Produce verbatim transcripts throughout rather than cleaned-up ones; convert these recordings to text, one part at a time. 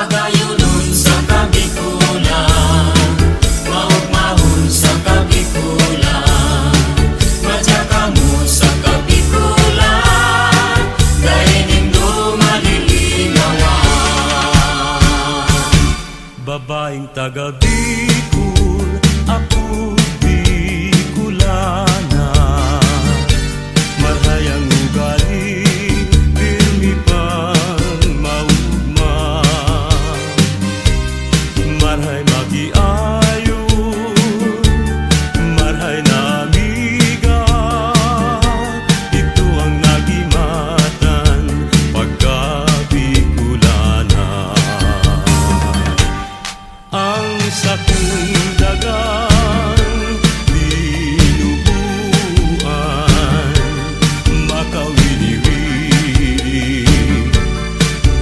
Pagayonon sa Kabikulan, maugmahon sa Kabikulan, madya kamo sa Kabikulan, dai nindo malilinawan. Babaeng taga Bicol, ako Bicolana. Marhay ang ugali, pirmi pang maugma. Marhay makiayon, marhay na amiga, ito ang nagimatan pagka Bicolana. Ang sakong dagang binubuan, makawini-wini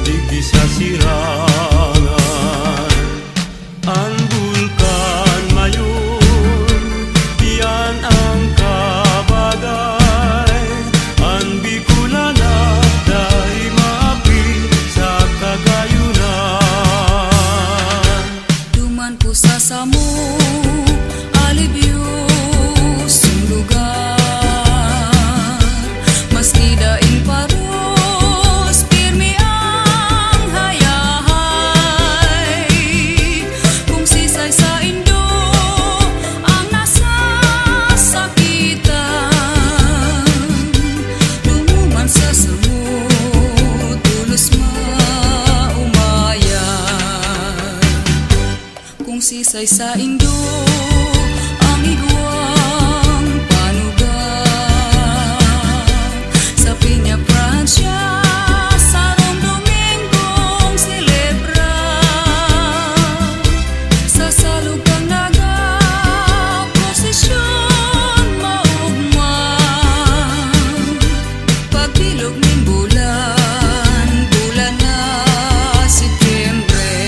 digdi sa sirangan. An bulkan mayon, iyan ang kabagay. An Bicolana dai maapil sa kagayonan. Duman ko sa samong alibyosong lugar, maski daing paros, pirmi ang hayahay. Kung sisay saindo ang nasasakitan, dumuman sa samong tolos maumaya. Kung sisay saindo ang igwang panugang, sa Peñafrancia, sarong Domingong selebra, sa salog kan nagprosesyon maugma. Pagbilog nin bulan, bulan na Setyembre.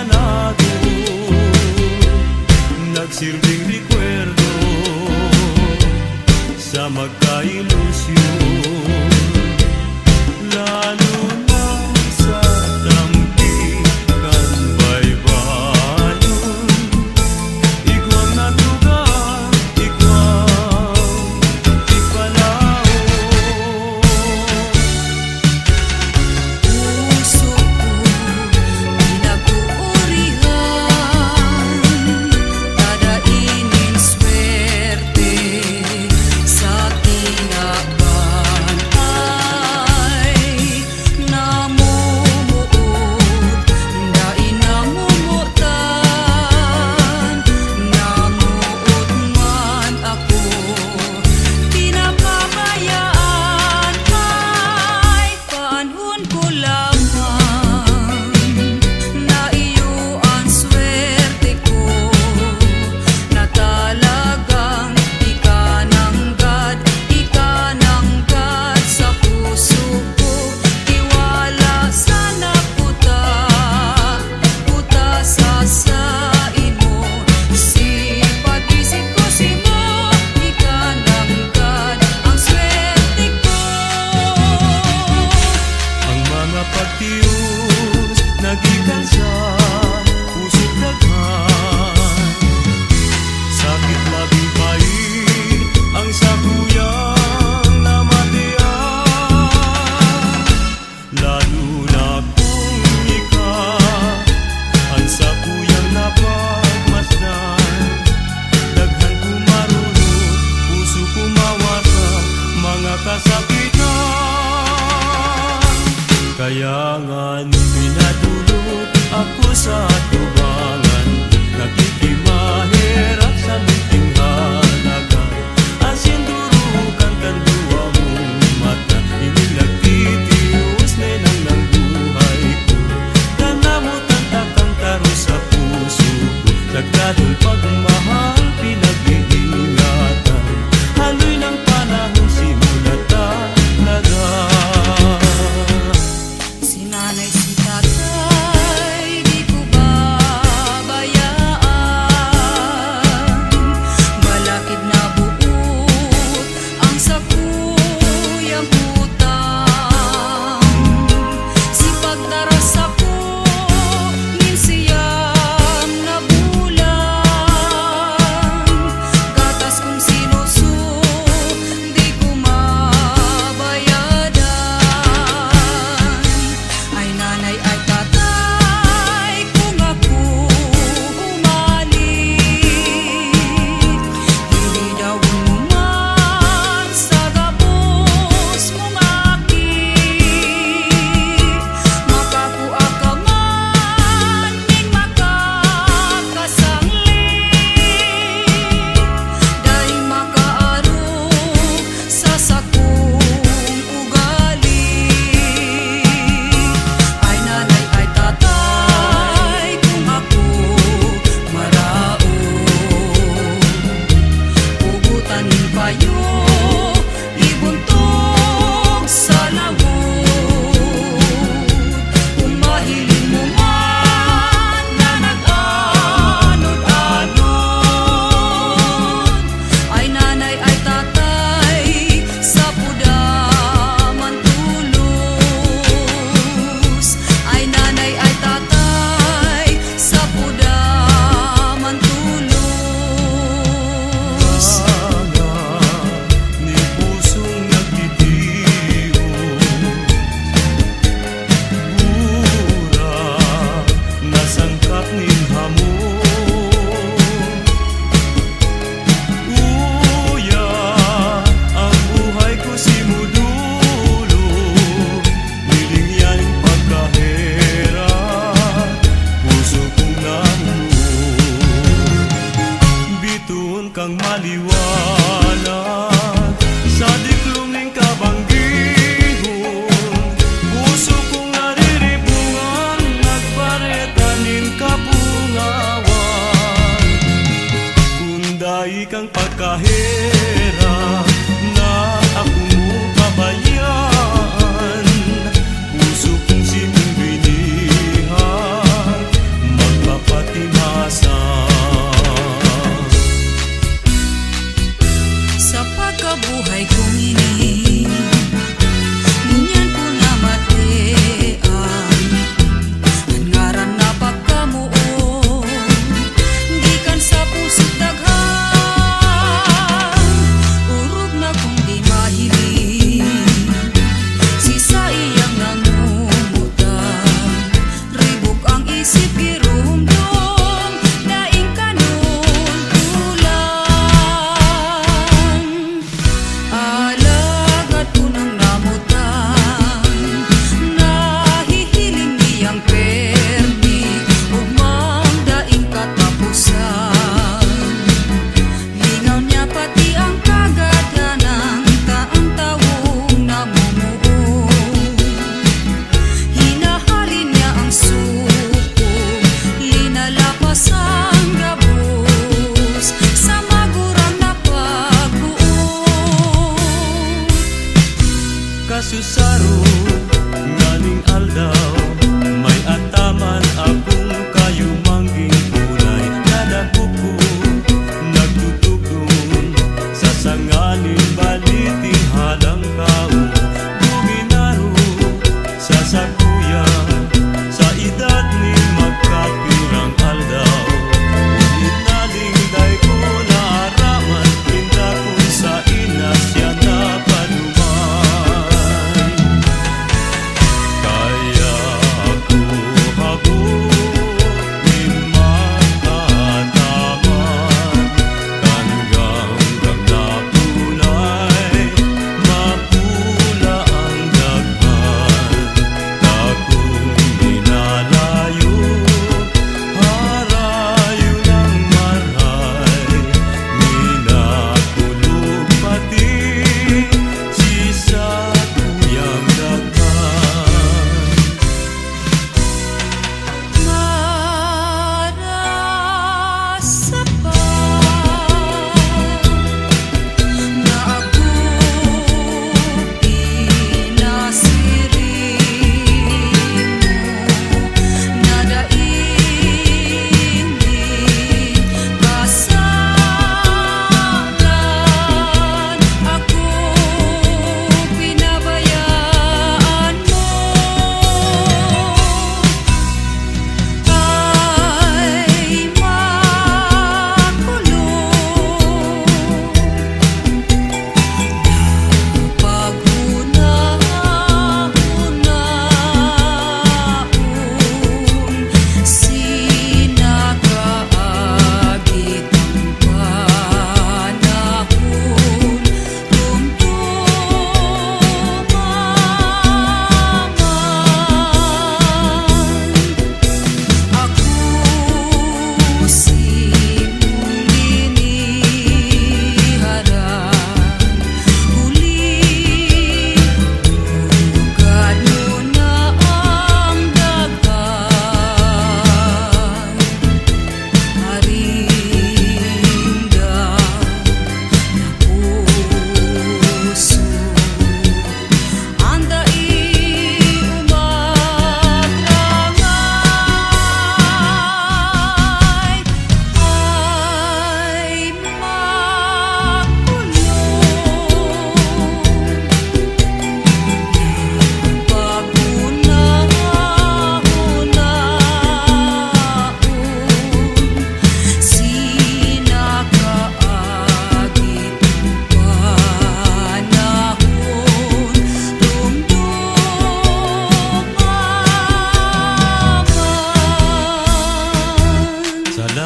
Lago, nagsirbing rekwerdo sa magkailusyon, lalo na sa tampi kan baybayon. Igwang na tugang, igwang ipalaom. Puso ko, di nag-uurihan, kada inin swerte sa kinaban ay namumuot, dai namomotan, namoot man ako, pinapabayaan ay Panahon ko lamang na iyo an swerte ko, na talagang ikananggad, ikananggad sa puso ko. Tiwala sa naputa, puta sa, sa imo. Si pag-isip ko simo, ikananggad ang swerte ko. Ang mga pagtios na gikan sa puso't daghan, sakit labing pait ang sakuyang namatian. Lalo na kung ika an sakuyang napagmasdan. Daghan kumarurot, puso kumawasak, mga kasakitan. Kaya ngan pinadulot ako sa atubangan, nakikimaherak sa munting halaga. Asin durukan kan duwa mong mata, ining nagtitios, nenang ng buhay ko. Kanamotan ta kan taro sa puso ko, sagradong pagmahal pinag-iingatan. Haloy ng panahon, simula talaga. Si nanay, si tatay, di ko babayaan. Balakid na buot ang sakuyang utang. Si pagdaras sako nin siyam na bulan, gatas kong sinuso, di ko mabayadan. Ay nanay, ay tatay, kung ako umalik, hilidawon mo man sa gabos mong aki, makakua ka man nin makakasanglit, dai makaarog sa sakong ugali. Ay nanay, ay tatay, kung ako maraot, pugotan nin payo, ibuntog sa lawot. Kung mahiling mo man na nag-anod-anod, ay nanay, ay tatay, sa puda man tolos. Ay nanay, ay tatay, sa puda man tolos. Ni pusong nagtitios, burak na sangkap nin hamon. Uya, ang buhay ko simo dolo, hiling yan pagkaherak, puso kong nahumog. Bitoon kang maliwanag sa diklom nin kabanggihon, puso kong nariribungan, nagbareta nin kapungawan. Kun dai kang pagkaherak na ako mo pabayaan, puso kong simong binihan, mag-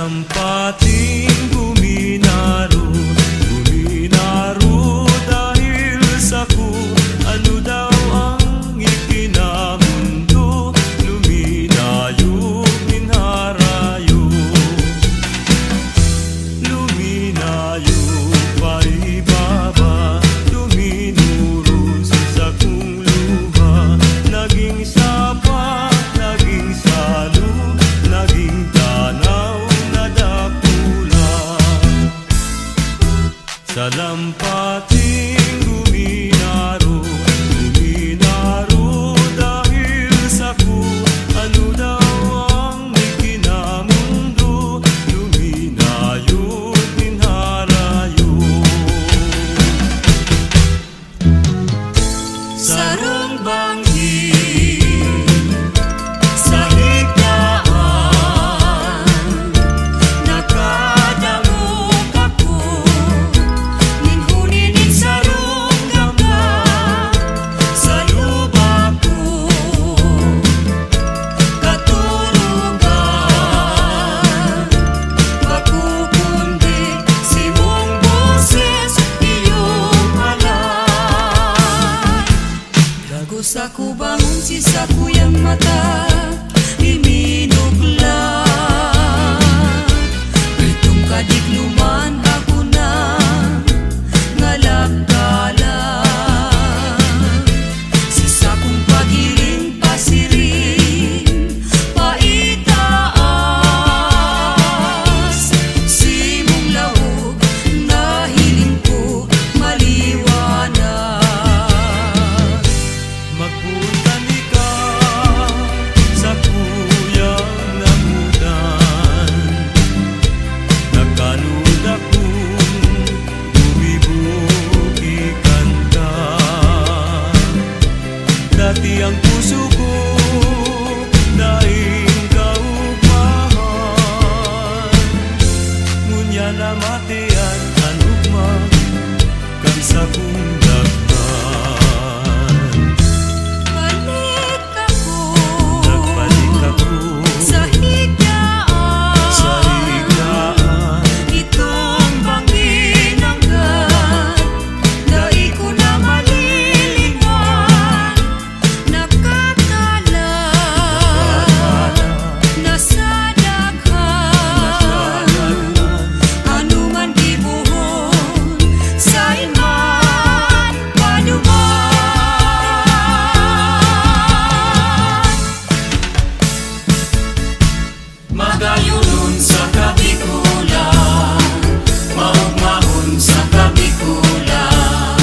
Sampating guminaro, guminaro dahil sako, ano daw ang ikinamundo? Luminayo nin harayo, luminayo pa ibaba, duminuro sa sakong luha, naging sapa, naging salog, naging tanaw na dakula. Sa lampating guminaro, guminaro dahil sako, ano daw ang ikinamundo? Luminayo nin harayo. Sarong banggi sa higdaan, nakadangog ako nin huni nin sarong gamba sa lubak ko. Katurugan, bako kundi simong boses, iyong halay. Gagos ako bangon si sakuyang mata, iminukla. Pritong kadikloman ako na ngalagkala. Si sakong pagiring pasiring, paitaas, simong laog, nahiling ko maliwanag. Magpunta nika sa kuyang namutan, nakanuda kong gumibo ki kanta. Dati ang puso ko daing kaugmahan, ngunyan namatian an ugma kan sakong daghan. Balik ako, nagbalik ako sa higdaan, sa higdaan. Itong banggi nanggad, dai ko na malilingan. Nakakala na sa daghan, ano man gibohon, sain man paduman. Magayonon sa Kabikolan, maugmahon sa Kabikolan,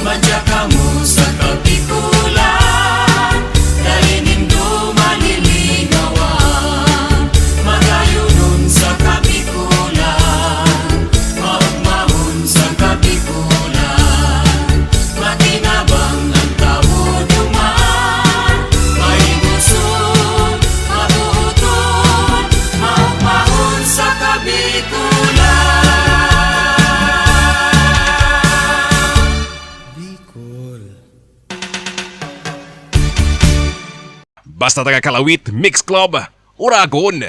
madya kamo sa Kabikolan, dai nindo malilingawan. Magayonon sa Kabikolan, maugmahon sa Kabikolan, makinabang an tawo duman, mahigoson, mabuoton, maugmahon sa Kabikolan. Bicol. Basta taga Kalawit, Mix Club, Uragon.